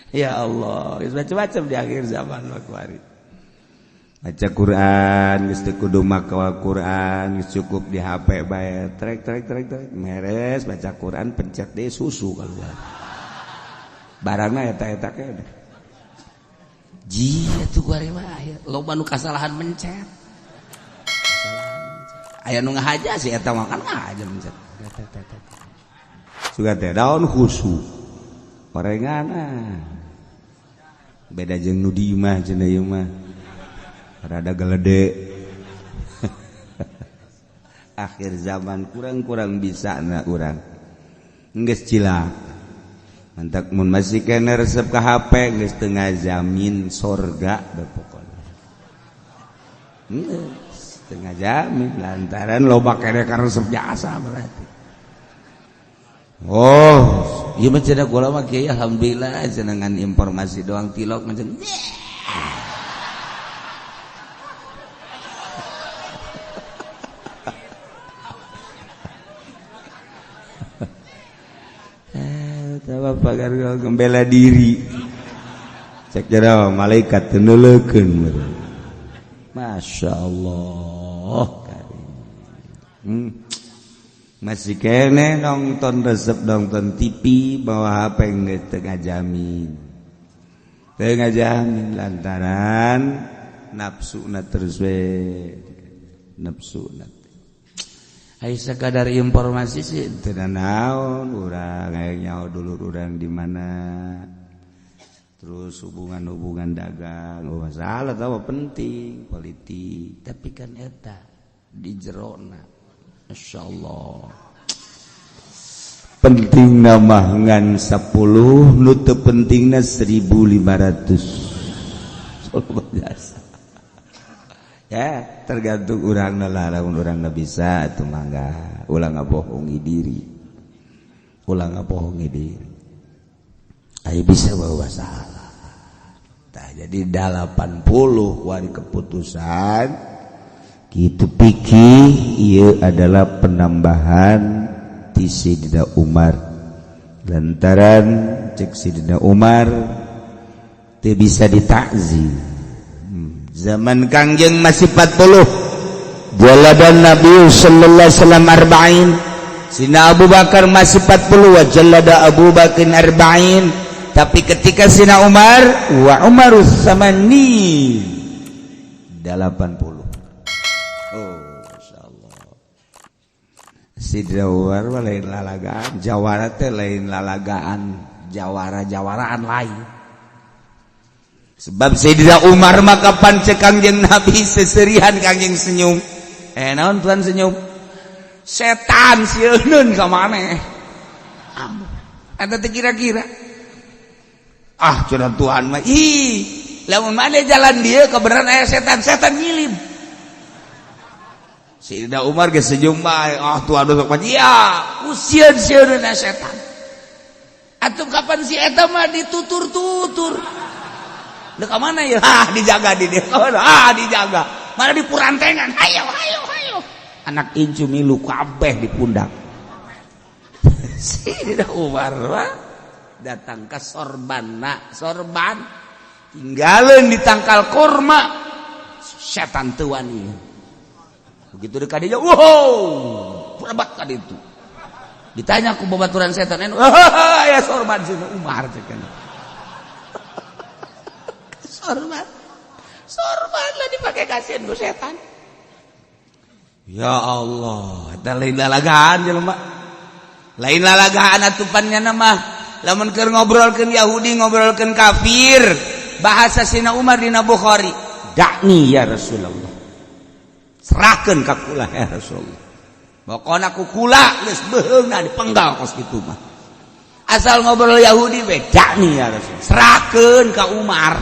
Ya Allah, geus macam-macam di akhir zaman mah kuari. Baca Quran geus teu kudu maca Quran, geus cukup di HP bae, trek trek trek trek meres baca Quran, pencet deh susu keluar. Barangna eta-eta keneh. Ji atuh kuari mah aya loba nu kasalahan mencet. Kasalahan mencet. Aya nu ngahaja sih eta mah kan ngahaja mencet. Sugan teh daun khusu. Orengan ah. Beda jeung nu di imah cenah ieu mah. Rada gelede. Akhir zaman kurang-kurang bisa na urang. Geus cilaka. Mantak mun masih kena resep ka HP geus teu ngajamin sorga da pokona. Geus teu ngajamin lantaran loba keneh karesep jasa berarti. Oh, ieu mah cenah kula mah kiai alhamdulillah cenah ngan informasi doang tilok macam. Bapak gembela diri. Cek jero malaikat teu neuleukeun. Masya Allah. Masih kene nonton resep nonton TV bawa HP geus teu ngajamin. Teu ngajamin lantaran nafsuna terus we. Nafsuna. Ai sekadar informasi sih teu naon urang hayang nyaho dulur urang di mana. Terus hubungan-hubungan dagang, oh masalah tahu penting politik, tapi kan eta di jerona. Masya Allah. Penting mah ngan 10, nu teu pentingna 1500. Ya, tergantung urangna lah, lamun urangna bisa atuh mangga, ulah ngabohongi diri. Ulah ngabohongi diri. Ayo bisa bawa salah. Tah jadi 80 wari keputusan kitu pikir ieu adalah penambahan ti Sidina Umar. Lantaran cek Sidina Umar teu bisa ditakzir. Zaman Kangjeng masih 40. Jaladan Nabi sallallahu alaihi wasallam arba'in. Sina Abu Bakar masih 40 wa jalada Abu Bakar arba'in. Tapi ketika Sina Umar wa Umarus samani 80. Oh, insyaallah. Sidina Umar mah lain lalagaan, jawara teh lain lalagaan, jawara-jawaraan lain. Sebab Sayyidina Umar mah kapan cek Kangjeng Nabi seserihan Kangjeng senyum. Naon tuan senyum? Setan sieun ka maneh. Eta teh kira-kira. Ah, cenah Tuhan mah ih, lamun maneh jalan dieu kebenaran aya setan, setan nyilib. Sayyidina Umar geus senyum bae. Ah, Tuhan sok mah iya, usieun-sieun setan. Atuh kapan si eta mah ditutur-tutur. Dek mana ya? Ah, dijaga di dia. Ah, dijaga. Mana di purantengan. Ayo, ayo, ayo. Anak incu milu kabeh di pundak. Sayyidina Umar mah datang ke sorbanna, sorban tinggalin di tangkal kurma. Setan teu wani. Begitu dekat dia, wow, berebat ka ditu. Ditanya ku babaturan setan, ya sorban Sayyidina Umar cek. Sorban, sorban lah dipakai kasihan ku setan. Ya Allah, eta lain lalagaan jelema. Lain lalagaan atupannya nama. Lamun keur ngobrolkeun Yahudi, ngobrolkeun kafir, bahasa Sina Umar dina Bukhari, dakni ya Rasulullah. Serahkeun ka kula ya Rasulullah. Pokona ku kula geus beuheungna dipenggal kos kitu mah. Asal ngobrol Yahudi we dakni ya Rasulullah. Serahkeun ka Umar.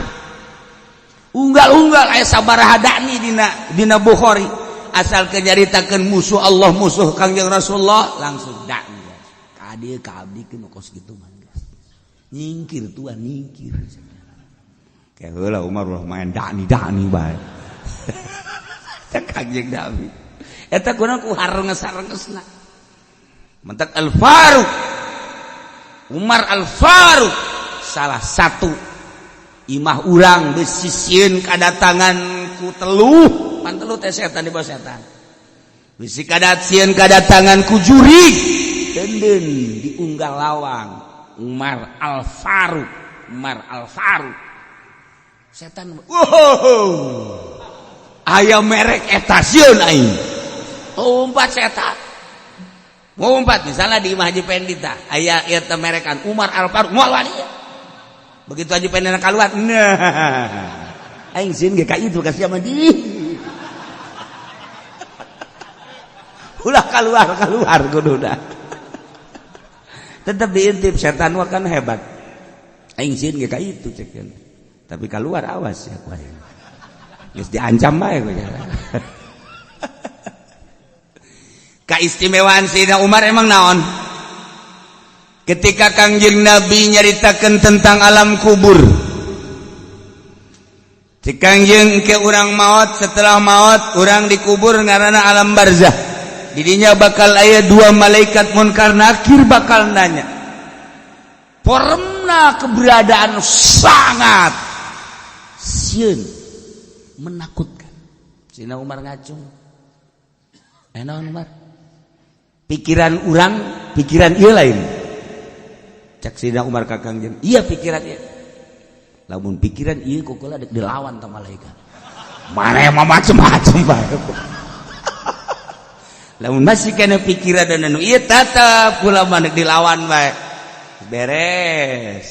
Unggal-unggal aya sabaraha dakni dina Bukhari. Asal kenyaritakeun musuh Allah, musuh Kangjeng Rasulullah, langsung dakni. Ka dieu ka abdi kos kitu mah. Nyingkir tuan nyingkir. Kayak heula Umar ulah main dakni dakni bae. Cek Kangjeng Nabi. Eta kunaon ku harenges-harengesna. Mentak Al-Faruq. Umar Al-Faruq Salah satu imah urang bisi sieun kadatangan ku teluh, pan teluh teh setan di bawah setan. Bisi sieun kadatangan ku jurig. Denden diunggal lawang Umar Al-Faruq, Umar Al-Faruq. Setan, wow, aya merek eta sieun aing. Umpat setan. Ngumpat misalnya di Imah Haji Pendi tah aya ieu teh merekan Umar Al-Faruq moal wani. Begitu Haji Pendi keluar, nah aing sieun ge ka itu ka sia mah di. Ulah keluar kudu dah. Tetap diintip setan mah kan hebat. Aing sieun ge ka itu cek. Tapi keluar awas ya ku aing. Geus diancam bae ku. Keistimewaan Sayyidina Umar emang naon? Ketika Kangjeng Nabi nyaritakan tentang alam kubur, si Kangjeng ke urang maut, setelah maut urang dikubur ngaranna alam barzah. Didinya bakal aya dua malaikat munkar nakir bakal nanya. Formna keberadaan sangat sieun, menakutkan. Sayyidina Umar ngacung. Naon Umar? Pikiran urang, pikiran ieu lain. Cak Sayyidina Umar ka Kangjeng, iya pikiran ieu. Lamun pikiran ieu kukula dek dilawan ta malaikat. Mana mah macem-macem bae. Lamun masih kana pikiran dan anu ieu tetep kula mah dek dilawan bae. Beres.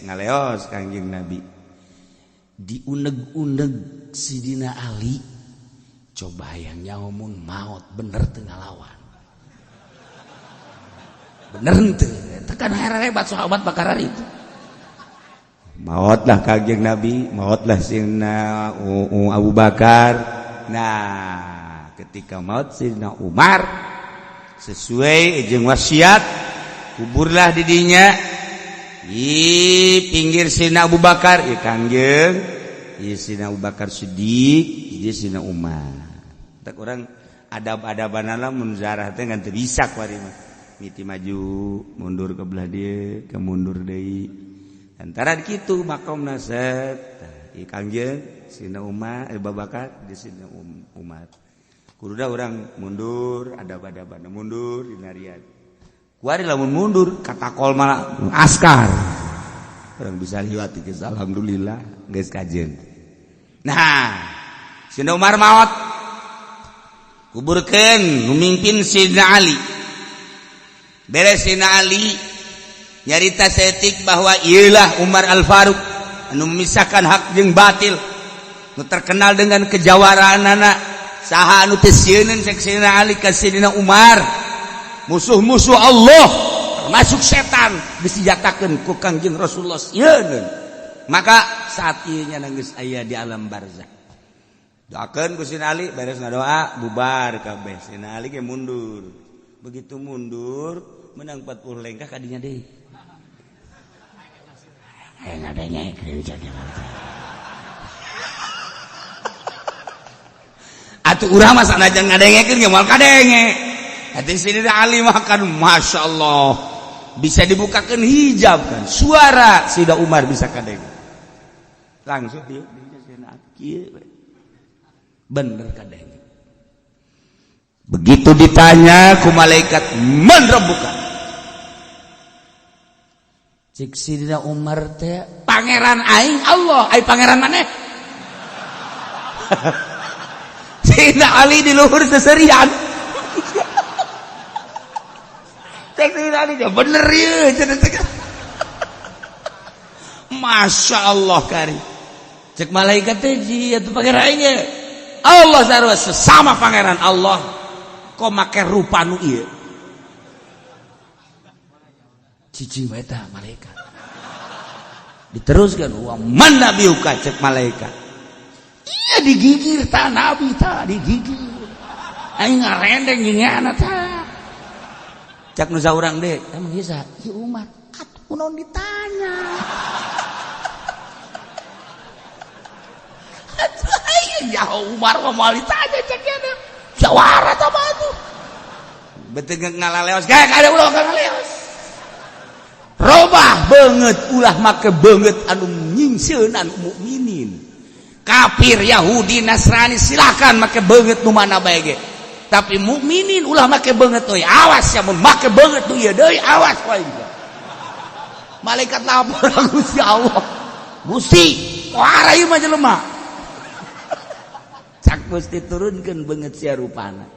Ngaleos Kangjeng Nabi. Diuneg-uneg Sidina Ali. Coba yang nyamun maot bener teu ngalawan. Bener teu? Tekan hebat sahabat bakaran itu. Maotlah Kangjeng Nabi, maotlah Sayyidina Abu Bakar. Nah, ketika maut Sayyidina Umar sesuai jeung wasiat, kuburlah didinya di pinggir Sayyidina Abu Bakar, ieu Kangjeng, ieu Sayyidina Abu Bakar Siddiq, ieu Sayyidina Umar. Tak urang adab-adabanana mun zarah teh ngan teu bisa kuari mah. Miti maju mundur ke belah dia ke mundur deui antara kitu makomna set i Kangjeng Sayyidina Umar, Abu Bakar di Sayyidina Umar. Kududa urang mundur adab-adaban mundur dinarian kuari lamun mundur katakol malah askar urang bisa liwat geus alhamdulillah geus kajeun. Nah, Sayyidina Umar maot kuburkeun memimpin Sayyidina Ali. Beres Sayyidina Ali nyarita setik bahwa ialah Umar Al-Faruq anu memisahkan hak jeung batil, nu terkenal dengan kejawaraanana. Saha anu teu sieun cek Sayyidina Ali ka Sayyidina Umar? Musuh-musuh Allah termasuk setan disenjatakeun ku Kangjeng Rasulullah sieun. Maka saat ieu nya geus aya di alam barzah, doakeun ku Sayyidina Ali. Beres ngadoa bubar kabeh, Sayyidina Ali ge mundur. Begitu mundur menang 40 lengkah kadinya deui. Atuh urang mah sanajan ngadengekeun ge moal kadenge. Hati Sayyidina Ali mah kan Masya Allah bisa dibukakan hijab kan suara Sayyidina Umar bisa kadenge. Langsung dieu Sayyidina Ali bener kadenge. Begitu ditanya ku malaikat man rabbuka? Cik Sidina Umar teh pangeran aing Allah, ai pangeran maneh? Sidina Ali di luhur seserian. Cek Sidina Ali bener ieu cenah. Masya Allah kari. Cek malaikat teh ieu tuh pangeran aing. Allah sarua sesama pangeran Allah. Kok make rupa nu ieu? Cicing wae tah malaikat. Diteruskan wa man nabiyuka cek malaikat. Iya digigir tah nabi tah digigir. Aing ngarendeng jeung tah. Cek nu saurang deui, emang ieu saha? Ieu Umar. Atuh kunaon ditanya? Atuh aing ya Umar mah moal ditanya cek nya. Jawara tah mah atuh. Betul ngalaleos, kayak ada ulah ngaleos. Robah Banget ulah make banget anu nyingsieunan mukminin. Kafir, Yahudi, Nasrani silakan make banget nu mana bae ge, tapi mukminin ulah make banget euy. Awas ya mun make banget nu ieu deui, awas wae. Malaikat lapor Gusti Allah, "Gusti, wah, ieu mah jelema." Cak Gusti, "Turunkeun beungeut sia rupana."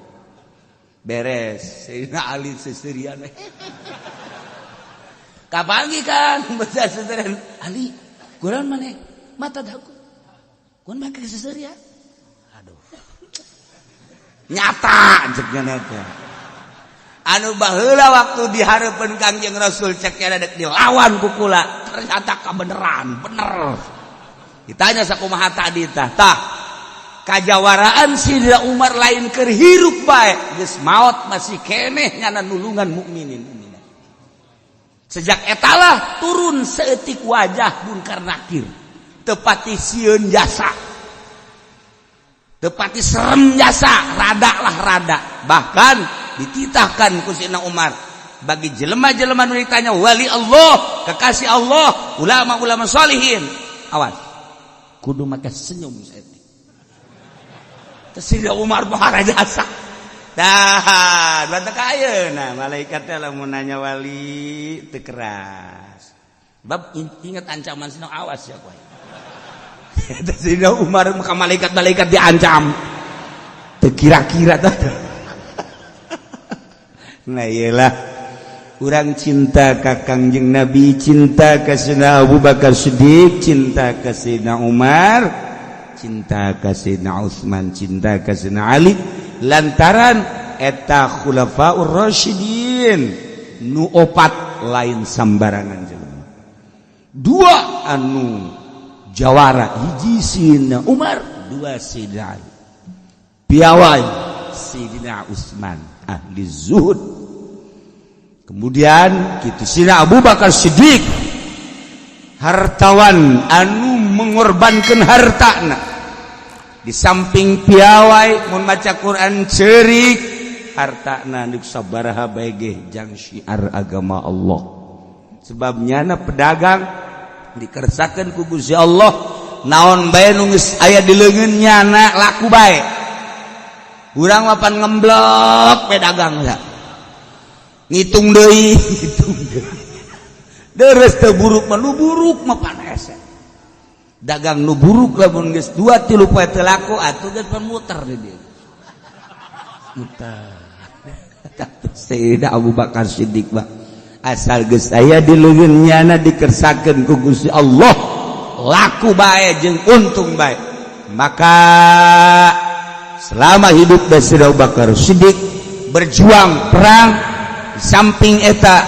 Beres, Sayyidina Ali seserian we. Kapanggih kan besar seserian Ali, "Kurang mana mata daku kun make seserian." Aduh, nyata ceknya teh anu baheula waktu dihareupeun Kangjeng Rasul, cek dek dilawan ku kula, ternyata kebenaran bener. Ditanya, "Sakumaha tadi?" Tah tah kajawaraan Sidina Umar, lain keur hirup bae, geus maot masih keneh nyana nulungan mukminin. Sejak etalah turun seetik wajah munkar nakir, tepati sieun jasa, tepati serem jasa, rada lah rada. Bahkan dititahkan ku Sidina Umar bagi jelema-jelema nu ditanya wali Allah, kekasih Allah, ulama-ulama solihin, awas, kudu make senyum saeutik. Sidina Umar bahara jasa. Dah, batak ayeuna malaikat teh lamun nanya wali teu keras. Bab ingat ancaman sina, awas ya kowe. Sayyidina Umar maka malaikat-malaikat diancam. Teu kira-kira tah. Nah, iyalah urang cinta ka Kangjeng Nabi, cinta ka Sayyidina Abu Bakar Siddiq, cinta ka Sayyidina Umar, cinta ka Sayyidina Utsman, cinta ka Sayyidina Ali, lantaran eta khulafaur rasyidin nu opat lain sambarangan jelema. Dua anu jawara, hiji Sayyidina Umar, dua Sayyidina Ali piawai, Sayyidina Utsman ahli zuhud, kemudian gitu Sayyidina Abu Bakar Siddiq hartawan anu mengorbankan hartana. Di samping piawai mun maca Quran cerik, hartana nu sabaraha bae ge jang syiar agama Allah, sebabnya na pedagang dikersakeun ku Gusti Allah, naon bae nu geus aya di leungeun nyana laku bae. Urang mapan ngemblok pedagang ya ngitung deui, ngitung deui, deres teu buruk mah, nu buruk mah pan hese dagang. Nu buruk lamun geus dua tilu poe teu laku atuh geus pan muter di dieu, muter. Sayyidina Abu Bakar Siddiq mah asal geus aya di leungeun nyana dikersakeun ku Gusti Allah laku bae jeung untung bae. Maka selama hidup Sayyidina Abu Bakar Siddiq berjuang perang, di samping eta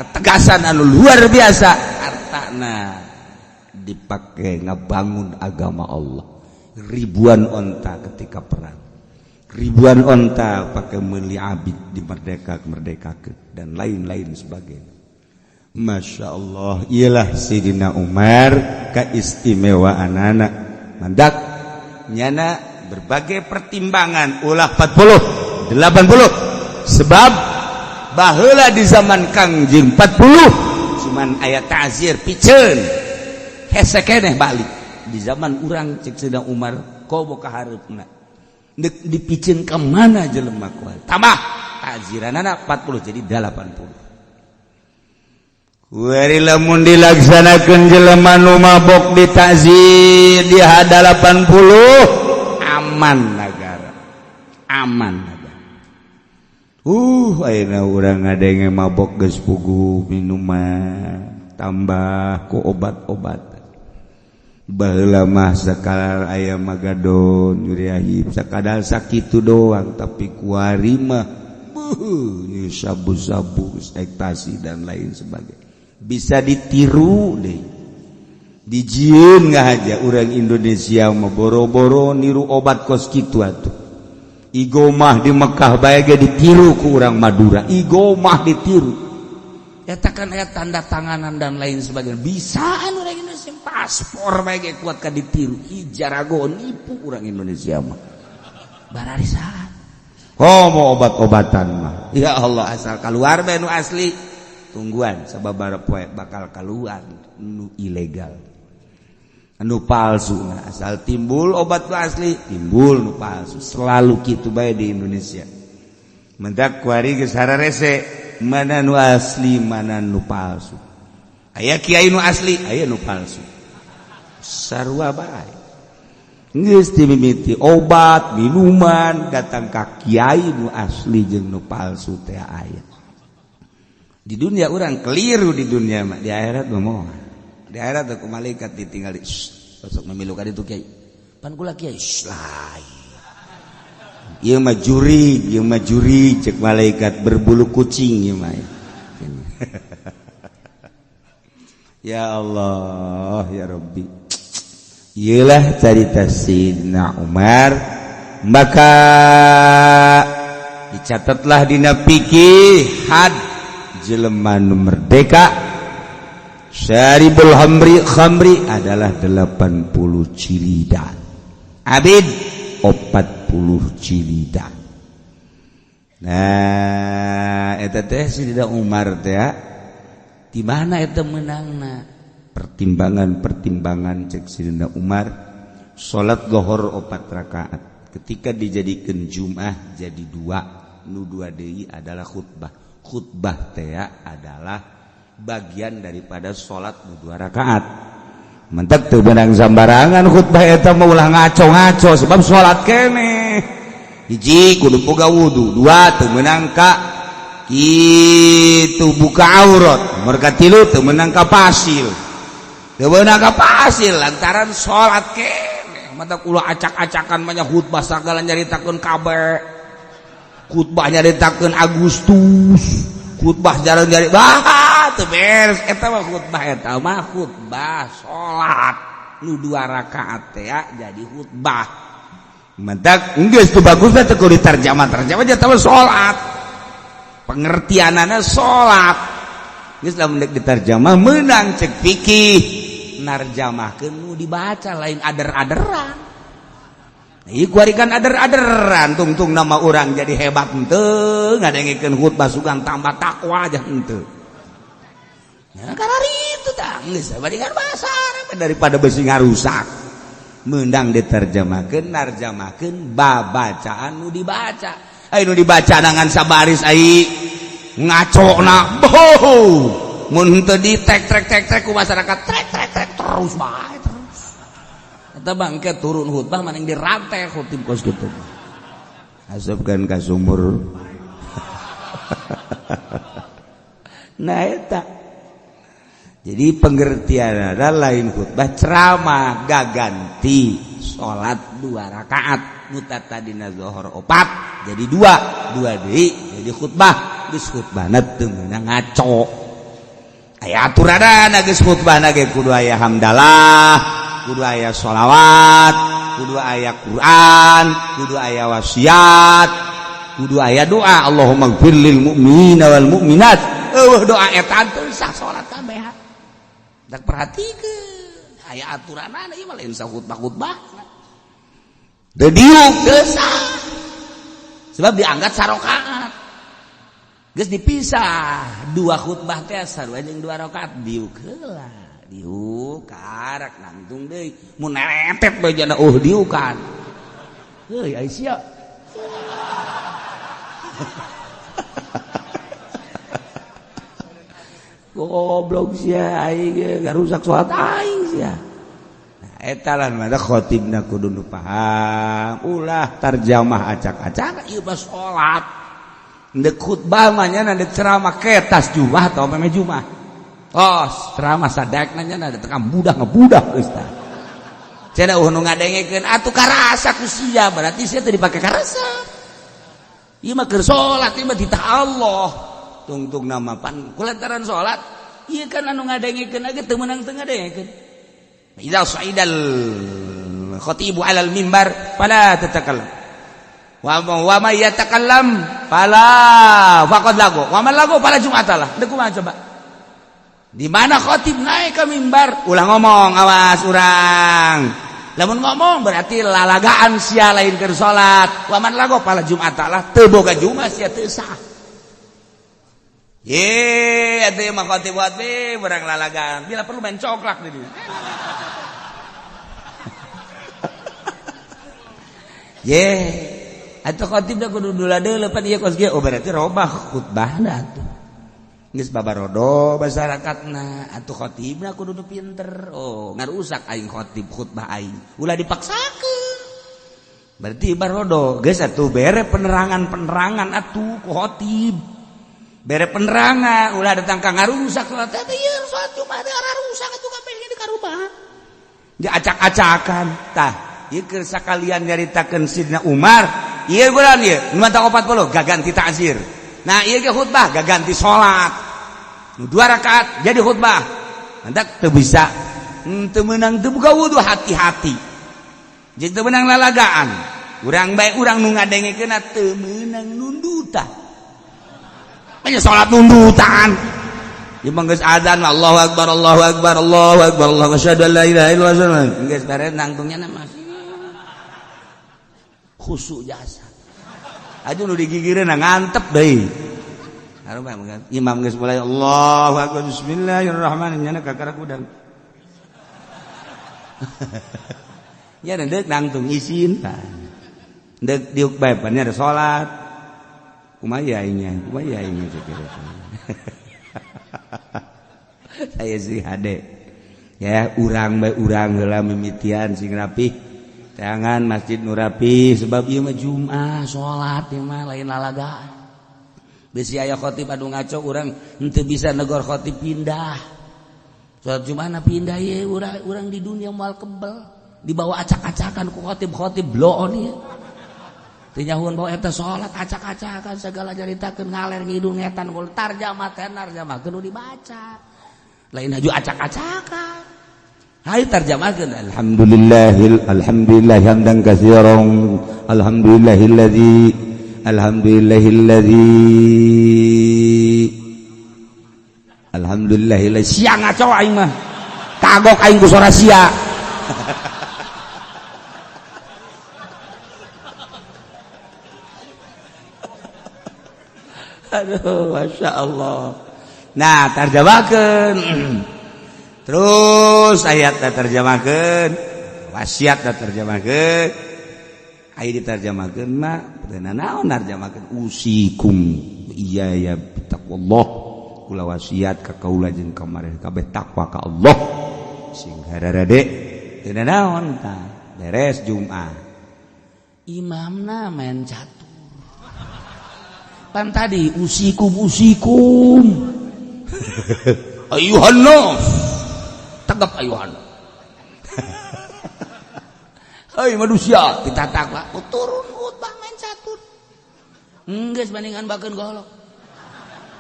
ketegasan anu luar biasa, hartana dipakai ngebangun agama Allah. Ribuan onta ketika perang, ribuan onta pakai meli abid di merdeka merdeka dan lain-lain sebagainya. Masya Allah, ialah Sayyidina Umar keistimewaan anak mandak nyana berbagai pertimbangan ulah 40 80, sebab baheula di zaman Kangjeng 40 cuman aya ta'zir piceun hese keneh balik. Di zaman urang, cek Sayyidina Umar, komo ka hareupna deuk dipiceun ka mana jelema kuat, tambah ta'ziranana 40 jadi 80. Kuari lamun dilaksanakeun jelema nu mabok ditazir di 80, aman negara, aman negara. Ayeuna urang ngadenge mabok geus puguh minuman tambah ku obat-obat. Baheula mah sakadar aya magadon nyuriahib sakadar sakitu doang, tapi kuari mah sabu-sabu, ekstasi, dan lain sebagainya bisa ditiru deh, dijieun nggak aja. Orang Indonesia mah boro-boro niru obat kos kitu atuh. Igomah di Mekah bae ge ditiru ku urang Madura, igomah ditiru. Eta kan aya tanda tanganan dan lain sebagainya, bisa anu orang Indonesia paspor bae ge kuat ka ditiru. Ih, jarago nipu orang Indonesia mah bararisan. Oh, mau obat-obatan mah ya Allah, asal keluar bae nu asli. Tungguan sababaraha poe bakal keluar nu ilegal, nu palsu. Nah, asal timbul obat nu asli, timbul nu palsu. Selalu kitu bae di Indonesia. Mendak kuari geus hararese mana nu asli, mana nu palsu. Aya kiai nu asli, aya nu palsu. Sarua bae. Geus dimimiti obat, minuman, datang ka kiai nu asli jeung nu palsu teh aya. Di dunia orang keliru di dunia mah, di akhirat mah moal. Di akhirat ku malaikat ditinggali, sok memilu ka ditu kiai. Pan kula kiai, lain. Ieu mah jurig, ieu mah jurig cek malaikat berbulu kucing ieu mah. Ya Allah, ya Rabbi. Iyalah carita Sayyidina Umar, maka dicatatlah dina fikih had jelema nu merdeka syaribul khamri khamri adalah 80 jilidan, abid 40 jilidan. Nah, eta teh Sayyidina Umar teh di mana eta meunangna? Pertimbangan-pertimbangan cek Sayyidina Umar, salat zuhur 4 rakaat ketika dijadikan Jum'ah jadi 2, nu 2 deui adalah khutbah. Khutbah teh adalah bagian daripada salat nu 2 rakaat. Mentek teu beunang sambarangan khutbah eta mah, ulah ngaco-ngaco sebab salat keneh. Hiji, kudu boga wudu, dua, teu meunang ka kitu buka aurat, mereka tilu, teu meunang ka pasil. Teu meunang ka pasil lantaran salat keneh. Mata ulah acak-acakan banyak khutbah sagala nyaritakeun kabeh. Khutbah nyaritakeun Agustus, khutbah jarang nyari bah teu beres eta mah khutbah, eta mah khutbah salat nu 2 rakaat teh jadi khutbah. Mentak geus teu bagus teh kudu diterjemah, terjemah eta mah salat. Pengertianana salat. Geus lamun deuk diterjemah meunang cek fikih narjamahkeun nu dibaca, lain ader-aderan. Ieu kuari kan ader-aderan tungtung nama orang jadi hebat henteu ngadengikeun khutbah sugan tambah takwa aja henteu. Ya karena itu tah geus bandingan bahasa Arab daripada besi ngarusak. Meundang diterjemahkeun, narjamahkeun babacaan nu dibaca. Ai nu dibaca dengan sabaris ai ngacona boh. Mun henteu di tek trek tek trek ku masyarakat trek trek trek terus bae terus. Eta bangke turun khutbah maning dirantai khutib kos kitu. Asupkeun ka sumur. Nah eta. Jadi pengertian adalah lain khutbah ceramah gaganti salat 2 rakaat nu tadina zuhur 4 jadi 2, 2 deui jadi khutbah. Geus khutbahna teu meunang ngaco. Aya aturanana geus khutbahna ge kudu aya hamdalah, kudu aya sholawat, kudu aya Quran, kudu aya wasiat, kudu aya doa Allahumma gfir lil mu'minina wal mu'minat. Eueuh doa eta teu sah salat kabeh. Dak perhatikeun aya aturanana ieu mah lain sah khutbah-khutbah. Teu diuk teu sah. Sebab dianggap sarokaat. Geus dipisah 2 khutbah teh sarua jeung 2 rakaat diuk heula. Diuk karak nangtung deui mun neretet bae jana diukan. Heuy ai sia. Goblok sia aing ge garusak salat aing sia. Nah eta lah mah khatibna kudu nu paham, ulah tarjamah acak-acak ieu mah salat. Ndek khutbah mah nya ndek ceramah ketas Jumat atau meme Jumat. Oh, ceramah sadakna nya da tekang budak ngebudak geus tah. Cenah nu ngadengekeun atuh karasa ku sia, berarti sia teu dipake karasa. Ieu mah keur salat, ieu mah titah Allah. Tungtung nama pan kulantaran salat, ieu kan anu ngadengekeun ge teu meunang teu ngadengekeun. Idza sa'idal khatibu 'alal mimbar fala tatakallam. Wa may yatakallam fala faqad lagu. Wa man lagu fala jum'atalah. Deuk kumaha coba? Di mana khatib naik ke mimbar, ulah ngomong, awas urang. Lamun ngomong berarti lalagaan sia lain keur salat. Wa man lagu fala jum'atalah, teu boga jumat sia teu sah. Ye, atuh mah khotib khotib urang lalagaan. Bila perlu main coklat di dieu. Ye, atuh khotib da kudu dula deuleu pan ieu kos kieu. Oh berarti robah khutbahna atuh. Geus babarodo masyarakatna, atuh khotibna kudu nu pinter. Oh, ngarusak aing khotib khutbah aing. Ulah dipaksakeun. Berarti barodo geus atuh bere penerangan-penerangan atuh ku khotib. Bere penerangan ulah datang ka ngarusak salat teh ieu salat Jumat teh rusak atuh kabeh ge dikarubah. Diacak-acakan tah ieu keur sakalian nyaritakeun Sidna Umar ieu bulan ieu 540 gaganti ta'zir. Nah ieu ge khutbah gaganti salat. Nu 2 rakaat jadi khutbah. Mantak teu bisa teu meunang teu buka wudu hati-hati. Jeung teu meunang lalagaan. Urang bae urang nu ngadengekeunna teu meunang nundutan. Hanya salat nundutan. Imam geus azan Allahu akbar Allahu akbar Allahu akbar Allahu asyhadu an la ilaha illallah. Geus beres nangtungnya mah khusyuk jasa. Aduh nu digigireun ngantep deui. Imam geus mulai Allahu akbar bismillahirrahmanirrahim nyana kakara kudang. Nya deuk nangtung isin tah. Deuk diuk bae pan ada salat. Kumaha aingnya, kumaha aingnya kira. Saya sih hade. Ya urang bae urang heula mimitian sing rapih. Tangan masjid nu rapi sebab ieu mah Jumat salat ieu mah lain lalagaan. Bisi aya khotib anu ngaco urang henteu bisa negor khotib pindah. Salat Jumat pindah ieu urang di dunia moal kebel dibawa acak-acakan ku khotib-khotib bloon ieu. Teu nyahuan bawa eta salat acak-acakan segala nyaritakeun ngaler ngidul ngetan gol tarjamah teh tarjamahkeun nu dibaca. Lain haju acak-acakan. Hayu tarjamahkeun alhamdulillahil alhamdulillah hamdan katsiran alhamdulillahilladzi alhamdulillahilladzi alhamdulillahilladzi sia ngaco aing mah kagok aing ku sora sia. Aduh Masya Allah. Nah tarjamahkeun terus ayat terjemahkeun wasiat terjemahkeun aya diterjemahkeun mah teu naon narjemahkeun usikum iya ya taqwallah kula wasiat ka kaula jeung ka mareh kabeh takwa ka Allah sing hararade teu naon tah beres Jumat imamna main catur pan tadi usikum usikum ayuhan nas tegap ayuhan. Hei manusia kita takwa turun khutbah main catur geus bandingan bakeun golok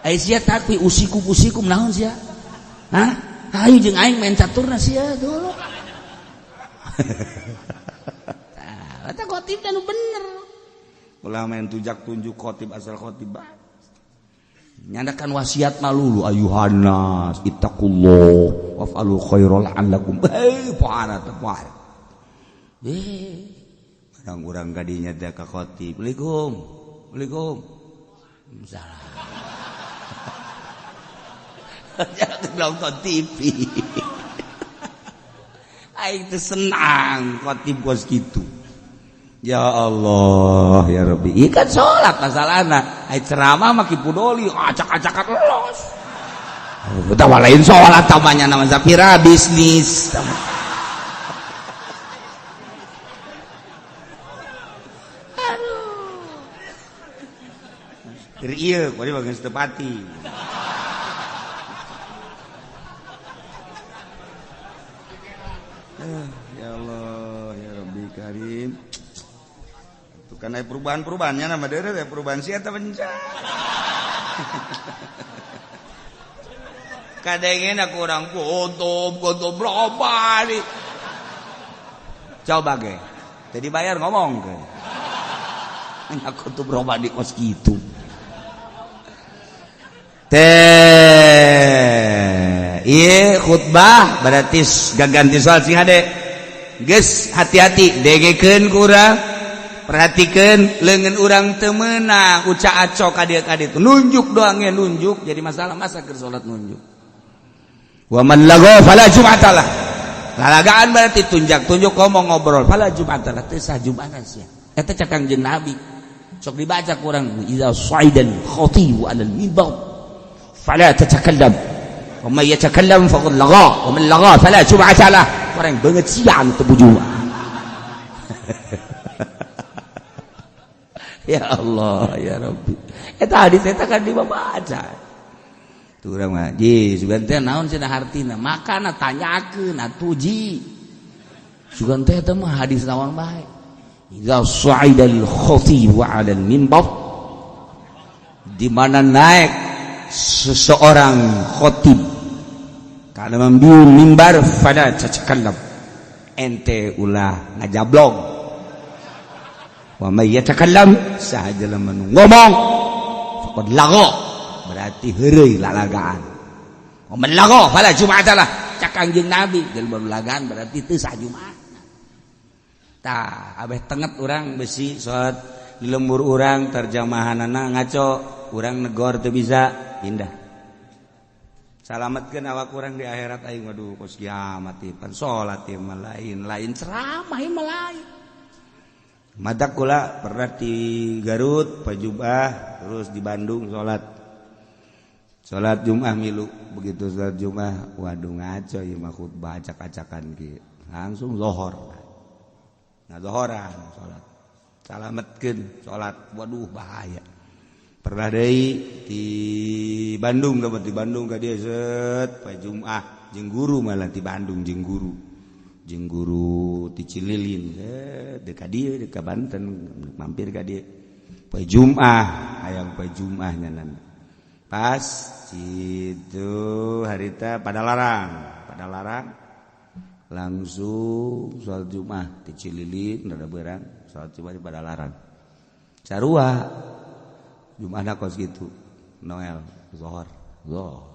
ai sia tapi usikum usikum naon sia hah hayu jeung aing main caturna sia golok. Tah eta khotib nu bener ulah main tujak tunjuk khotib asal khotib nyandakan wasiat malulu ayuhan nas ittaqullah waf'alu khairal la'allakum pohara teh pohara barang urang kadinya teh ka khotib Assalamualaikum Assalamualaikum salah. Jangan nonton TV aing teh senang khotib kos kitu. Ya Allah ya Rabbi ieu kan salat masalahna ai ceramah mah kipudoli acak-acakan los utawa lain salat tamanya nama Zafira bisnis. Aduh keur ieu kuari bageus teu pati. Ya Allah ya Rabbi Karim. Karena perubahan-perubahannya nama dere perubahan sih atau bencana. Kadangnya aku orang kotob kotob berapa nih? Coba ge, jadi bayar ngomong ke. Aku tuh berubah di kos gitu. Teh, iya khutbah berarti gak ganti soal sih hade. Geus hati-hati, degekeun kurang. Perhatikan lengan urang teu meunang ucak acok ka dieu ka ditu, nunjuk doang ya, nunjuk jadi masalah. Masa keur salat nunjuk? Wa man lagha fala jum'atalah. Lalagaan berarti tunjak tunjuk, ngomong ngobrol, fala jum'atalah, teu sah jumatan sia. Eta cak Kangjeng Nabi, sok dibaca kurang, idza sa'idal khatib 'ala al-minbar fala tatakallam wa man yatakallam faqad lagha wa man lagha fala jum'atalah. Kurang banget sia anu teu jumat. Ya Allah ya Rabbi, eta hadis eta kan dibaca tuh urang mah ji sugan teh naon cenah hartina, makana tanyakeun atuh ji sugan teh eta mah hadis naon bae. Idza sa'idal khatib 'ala al-minbar, di mana naik seseorang khatib kana membiu mimbar, fala tatakallam, ente ulah ngajablog, wa may yatakallam, saha jelema nu ngomong, faqad lagha, berarti heureuy lalagaan, wa man lagha fala jum'atalah. Cak Kangjeng Nabi, jelema lalagaan berarti teu sah Jumat. Tah abeh tenget urang besi salat di lembur urang terjemahanana ngaco, urang negor teu bisa pindah. Salametkeun awak urang di akhirat. Aing waduh kos kiamat ieu pan salat ieu mah lain, lain ceramah ieu mah lain. Madak kula pernah di Garut pajubah, terus di Bandung salat salat Jumat milu. Begitu salat Jumat, waduh ngaco ieu mah khutbah acak-acakan kieu, langsung lohor. Nah, zohoran salat, salametkeun salat, waduh bahaya. Pernah deui di Bandung, kamu di Bandung ka dieu set poe Jumat jeung guru, malah di Bandung jeung guru ti Cililin, set deuk ka dieu, deuk ka Banten, mampir ka dieu poe Jumat, hayang poe Jumat nyanan pas itu harita pada larang langsung sholat Jumat di Cililin, rada berang sholat Jumat di Padalarang, sarua Jumat kos gitu Noel zohor zohor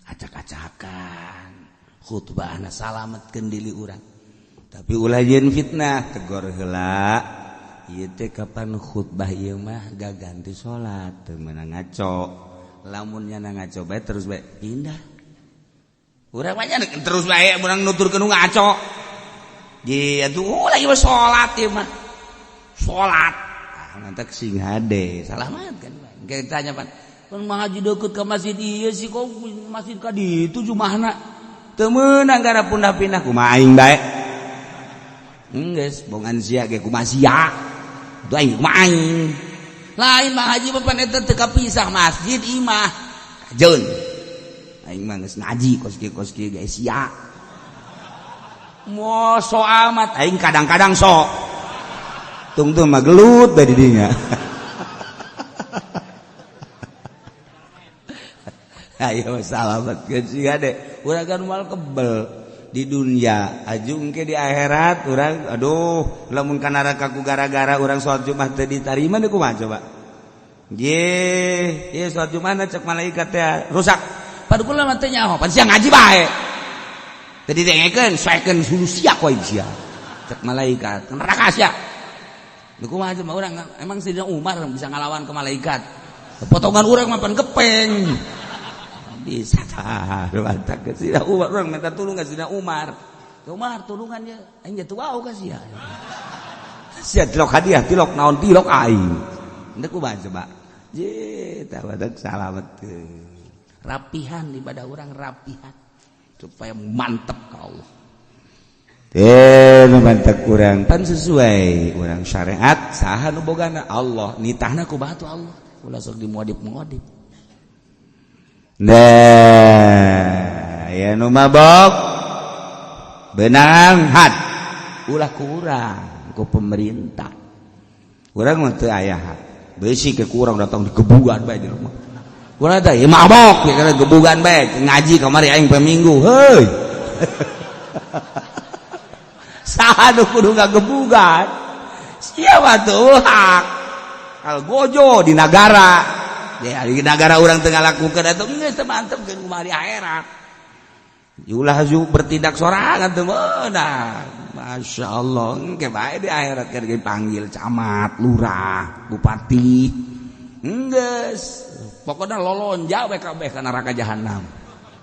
acak-acakan khutbahna. Salametkeun diri urang, tapi ulah jeung fitnah, tegor heula ieu teh kapan khutbah ieu mah gak ganti salat, teu meunang ngaco. Lamun nyana ngaco bae, terus bae pindah. Urang mah terus bae urang nuturkeun nu ngaco. Ji atuh lagi mah salat ieu mah. Salat. Ah mantak sing hade, salamat kan. Kayak tanya pan, pan ngaji deukeut ka masjid ieu sih, kok masjid ka ditu jumahna. Teu meunang gara pindah-pindah, kumaha aing bae. Geus bongan sia ge kumaha sia. Atuh aing kumaha aing. Lain mah haji mah pan eta teu kapisah masjid imah. Kajeun. Aing mah geus ngaji kos kieu kos kieu ge sia. Mo so amat aing kadang-kadang sok. Tungtung mah gelut dari dinya. Ayo salamet keun sia de. Urang kan moal kebel di dunia ajung ke di akhirat urang, aduh lamun ka neraka ku gara-gara urang salat Jumat teu ditarima deui kumaha coba. Ye, ieu salat Jumat cek malaikat teh rusak. Padu kula mah teu nyaho, pan sia ngaji bae. Teu didengekeun, soekeun hulu sia koe sia. Cek malaikat, neraka sia. Lha kumaha coba urang, emang Sayyidina Umar bisa ngalawan ke malaikat. Potongan urang mah pan gepeng. Bisa tah, mantap ke Sayyidina Umar, urang minta tulung ka Sayyidina Umar. Umar tulungan ye, aing ge teu ka sia. Sia tilok hadiah, tilok naon tilok aing. Henteu kumaha coba. Ye, tah badak salametkeun. Rapihan ibadah urang, rapihan supaya mantep ka Allah. Mantap kurang pan sesuai urang syariat, saha nu bogana? Allah. Nitahna ku batu Allah, ulah sok dimuadib-muadib. Nah ya nu mabok benang had ulah kurang ku pemerintah. Urang mah teu aya had besi ke kurang datang digebugan bae di rumah urang teh ya mabok ya kana gebugan bae ngaji kamari aing poe Minggu heuy. Saha nu kudu ngagebugan sia mah teu hak al gojo di nagara ya, di nagara urang teu ngalakukeun atuh geus teu mantep keun kumaha di akhirat. Ulah bertindak sorangan teu meunang. Masya Allah, engke bae di akhirat kan dipanggil camat, lurah, bupati. Enggeus, pokoknya lolonja we kabeh ka neraka jahanam.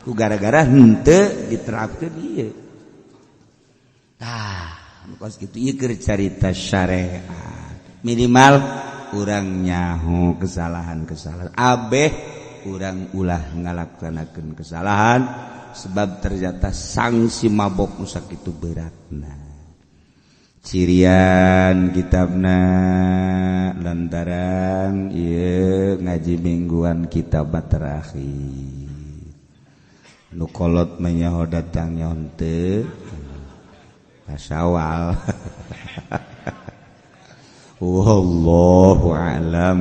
Ku gara-gara henteu diterapkeun ieu. Tah, kos kitu ieu keur carita syariat. Minimal urang nyaho kesalahan-kesalahan. Abeh urang ulah ngalaksanakeun kesalahan sebab ternyata sanksi mabok nu sakitu beratna. Cirian kitabna lantaran ieu ngaji mingguan kitab terakhir. Nu kolot menyaho datang henteu Syawal. Wallahu a'lam.